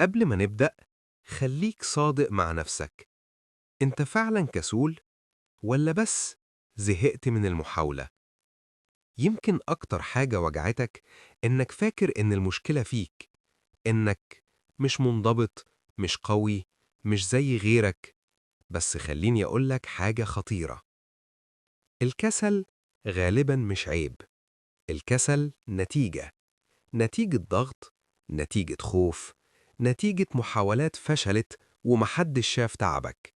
قبل ما نبدأ، خليك صادق مع نفسك. أنت فعلا كسول ولا بس زهقت من المحاولة؟ يمكن أكتر حاجة وجعتك إنك فاكر إن المشكلة فيك، إنك مش منضبط، مش قوي، مش زي غيرك. بس خليني أقولك حاجة خطيرة: الكسل غالبا مش عيب. الكسل نتيجة، نتيجة ضغط، نتيجة خوف، نتيجة محاولات فشلت ومحدش شاف تعبك.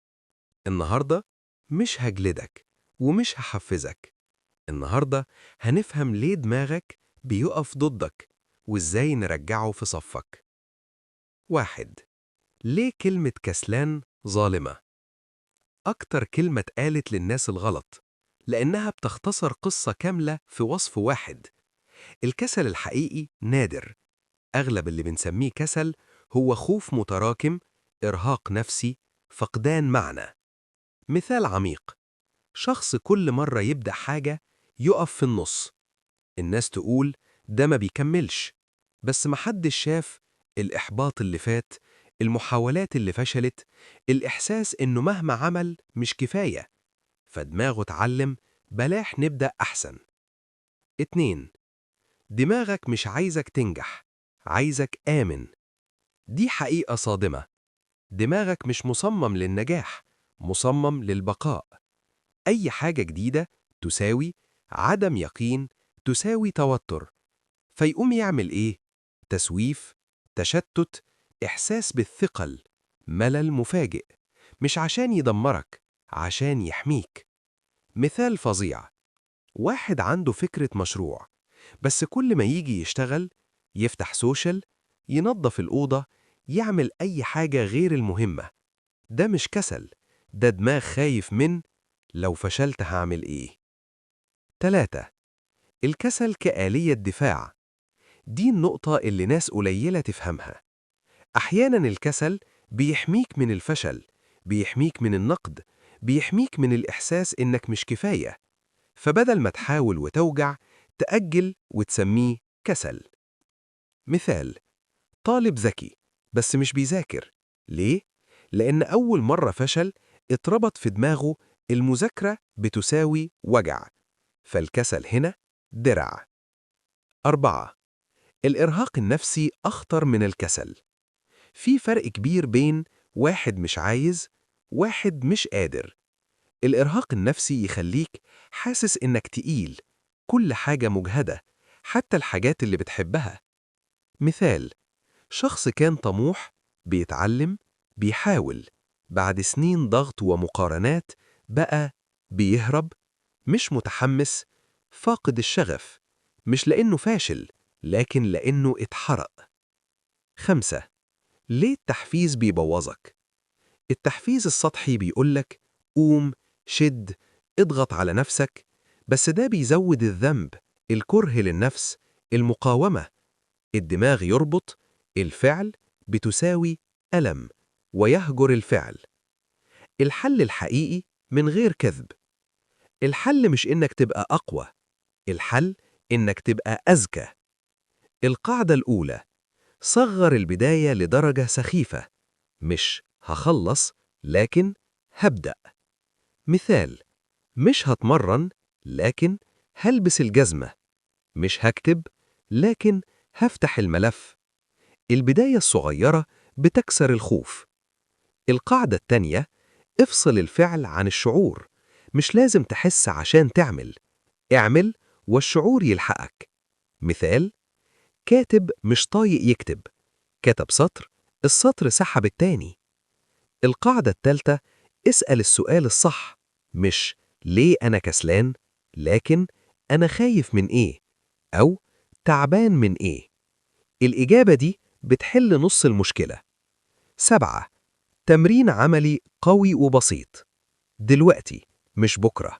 النهاردة مش هجلدك ومش هحفزك. النهاردة هنفهم ليه دماغك بيقف ضدك وإزاي نرجعه في صفك. 1. ليه كلمة كسلان ظالمة؟ أكتر كلمة اتقالت للناس الغلط، لأنها بتختصر قصة كاملة في وصف واحد. الكسل الحقيقي نادر. أغلب اللي بنسميه كسل هو خوف متراكم، إرهاق نفسي، فقدان معنى. مثال عميق: شخص كل مرة يبدأ حاجة يقف في النص. الناس تقول ده ما بيكملش، بس محدش شاف الإحباط اللي فات، المحاولات اللي فشلت، الإحساس إنه مهما عمل مش كفاية. فدماغه اتعلم: بلاش نبدأ أحسن. 2. دماغك مش عايزك تنجح، عايزك آمن. دي حقيقة صادمة. دماغك مش مصمم للنجاح، مصمم للبقاء. أي حاجة جديدة تساوي عدم يقين، تساوي توتر. فيقوم يعمل إيه؟ تسويف، تشتت، إحساس بالثقل، ملل مفاجئ. مش عشان يدمرك، عشان يحميك. مثال فظيع: واحد عنده فكرة مشروع، بس كل ما يجي يشتغل يفتح social، ينظف الأوضة، يعمل أي حاجة غير المهمة. ده مش كسل، ده دماغ خايف من لو فشلت هعمل إيه. 3. الكسل كآلية دفاع. دي النقطة اللي ناس قليلة تفهمها. أحيانا الكسل بيحميك من الفشل، بيحميك من النقد، بيحميك من الإحساس إنك مش كفاية. فبدل ما تحاول وتوجع، تأجل وتسميه كسل. مثال: طالب ذكي بس مش بيذاكر. ليه؟ لأن أول مرة فشل اتربط في دماغه المذاكرة بتساوي وجع، فالكسل هنا درع. 4. الإرهاق النفسي أخطر من الكسل. في فرق كبير بين واحد مش عايز، واحد مش قادر. الإرهاق النفسي يخليك حاسس إنك تقيل، كل حاجة مجهدة، حتى الحاجات اللي بتحبها. مثال: شخص كان طموح، بيتعلم، بيحاول، بعد سنين ضغط ومقارنات بقى بيهرب، مش متحمس، فاقد الشغف. مش لأنه فاشل، لكن لأنه اتحرق. 5. ليه التحفيز بيبوظك؟ التحفيز السطحي بيقولك قوم، شد، اضغط على نفسك، بس ده بيزود الذنب، الكره للنفس، المقاومة. الدماغ يربط الفعل بتساوي ألم ويهجر الفعل. الحل الحقيقي من غير كذب: الحل مش إنك تبقى أقوى، الحل إنك تبقى أذكى. القاعدة الأولى: صغر البداية لدرجة سخيفة. مش هخلص، لكن هبدأ. مثال: مش هتمرن، لكن هلبس الجزمة. مش هكتب، لكن هفتح الملف. البداية الصغيرة بتكسر الخوف. القاعدة التانية: افصل الفعل عن الشعور. مش لازم تحس عشان تعمل. اعمل والشعور يلحقك. مثال: كاتب مش طايق يكتب، كتب سطر، السطر سحب التاني. القاعدة التالتة: اسأل السؤال الصح. مش ليه أنا كسلان، لكن أنا خايف من إيه؟ أو تعبان من إيه؟ الإجابة دي بتحل نص المشكلة. 7. تمرين عملي قوي وبسيط. دلوقتي، مش بكرة.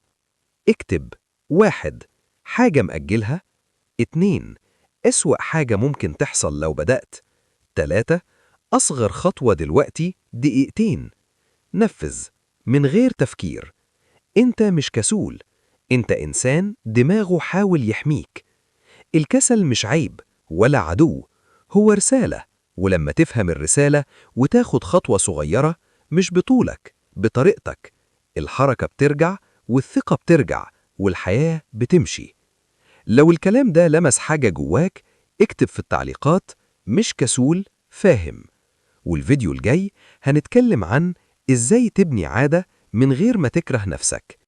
اكتب: 1. حاجة مأجلها. 2. أسوأ حاجة ممكن تحصل لو بدأت. 3. أصغر خطوة دلوقتي، دقيقتين. نفذ من غير تفكير. أنت مش كسول، أنت إنسان دماغه حاول يحميك. الكسل مش عيب ولا عدو، هو رسالة. ولما تفهم الرسالة وتاخد خطوة صغيرة، مش بطولك، بطريقتك، الحركة بترجع والثقة بترجع والحياة بتمشي. لو الكلام ده لمس حاجة جواك، اكتب في التعليقات: مش كسول، فاهم. والفيديو الجاي هنتكلم عن إزاي تبني عادة من غير ما تكره نفسك.